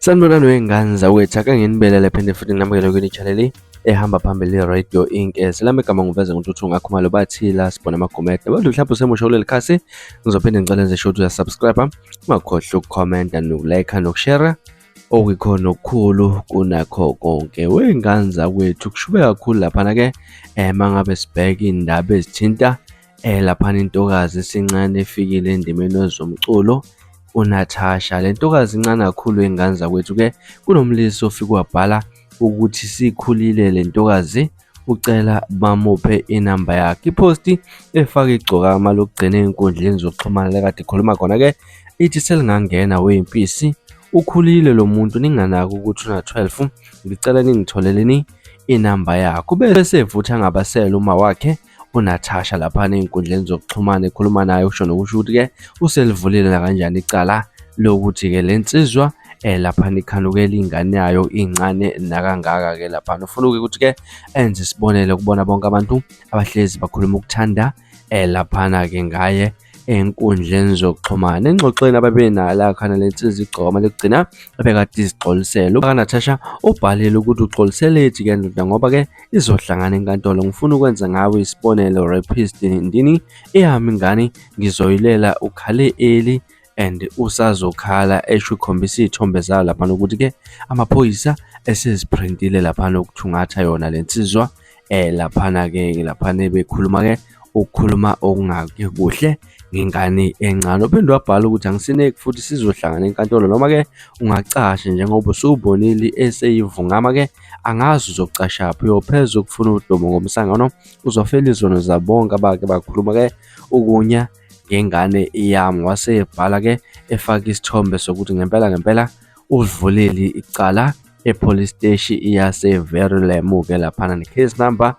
Sanibonani wey'ngane zakwethu, ake nginibelele phinde futhi nginamukele kuni channel ehamba phambili i-Radio Inkese. Lami igama nguveze ngoNtuthu Ngakhumalo bathi la sibona amagumede. Abantu mhlawumbe usemusha kuleli khasi, ngizophinde ngicela nje ukuthi uyasubscribe, ungakhohlwa ukukhomenta nokulike nokushare okuyikhona okukhulu kunakho konke. Wey'ngane zakwethu kushube kakhulu laphana-ke uma ngabe sibheka iy'ndaba ezithinta laphana intokazi esincane efikile endimeni yezomculo uNatasha. Le ntokazi incane kakhulu ey'ngane zakwethu-ke kunomlisa ofike wabhala ukuthi sikhulile le ntokazi ucela bamuphe inamba yakhe. Iphosti efake igcokama lokugcina ey'nkundleni zokuxhumana lekade ikhuluma khona-ke ithi selingangena weyimpisi ukhulile lo muntu ninganaki ukuthi una-12 ngicela ningitholeleni inamba yakhe. Ube esevutha ngabasele uma wakhe uNatasha laphana ey'nkundleni zokuxhumana ekhuluma naye usho nokusho ukuthi-ke uselivulile nakanjani icala lokuthi-ke le nsizwa laphana ikhanukela ingane yayo incane nakangaka-ke laphana. Ufuna-ke ukuthi-ke enze isibonelo kubona bonke abantu abahlezi bakhuluma ukuthanda laphana-ke ngaye ey'nkundleni zokuxhumana. Engxoxweni ababenayo lakhana le nsizwa igcokama lokugcina ebekade izixolisela. UNatasha ubhalile ukuthi uxoliselethi-ke ndoda ngoba-ke izohlangana enkantolo. Ngifuna ukwenza ngawe isibonelo rapist ndini eyami ingane ngizoyilela ukhale early and usazokhala esho ikhombisa iy'thombe zayo laphana ukuthi-ke amaphoyisa eseziphrintile laphana ukuthungatha yona le nsizwa laphana-ke laphana ebekhuluma-ke ukukhuluma okungake kuhle ngengane encane. Uphinde wabhala ukuthi angisineki futhi sizohlangana enkantolo noma-ke ungacasha njengoba usubonile eseyivungama-ke angazi uzocashaphi uyopheza ukufuna udumo ngomsangano uzofela izono zabonke abake bakhuluma-ke ukunya ngengane yami. Wase ebhala-ke efaka isithombe sokuthi ngempela ngempela ulivulile icala epolice station yase-Verulam-ke laphana ne-case number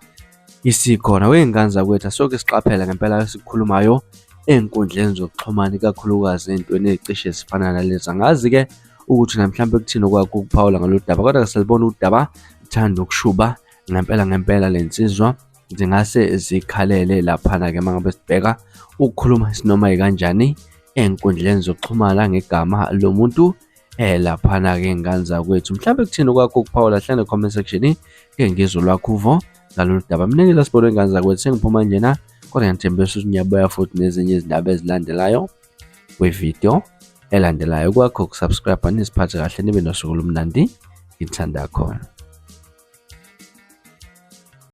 isikhona. Wey'ngane zakwethu asoke siqaphele ngempela esikukhulumayo ey'nkundleni zokuxhumana ikakhulukazi ey'ntweni ey'cishe zifana nalezi. Angazi-ke ukuthi na mhlampe kuthini okwakho ukuphawula ngalolu daba kodwa selibona udaba luthanda ukushuba ngempela ngempela le nsizwa zingase zikhalele laphana-ke uma ngabe sibheka ukukhuluma isinoma yikanjani ey'nkundleni zokuxhumana ngegama lomuntu laphana-ke ngane zakwethu. Mhlawumbe kuthini okwakho ukuphawula hlala comment section ke ngizwe lwakho uvo ngalolu daba. Mina ngilasibona ngane zakwethu sengiphuma njena kodwa ngiyathembisa ukuthi ngiyabuya futhi nezinye izindaba ezilandelayo kwividiyo elandelayo. Kwakho ukusubscribe niziphathe kahle nibe nosuku olumnandi ngithanda khona.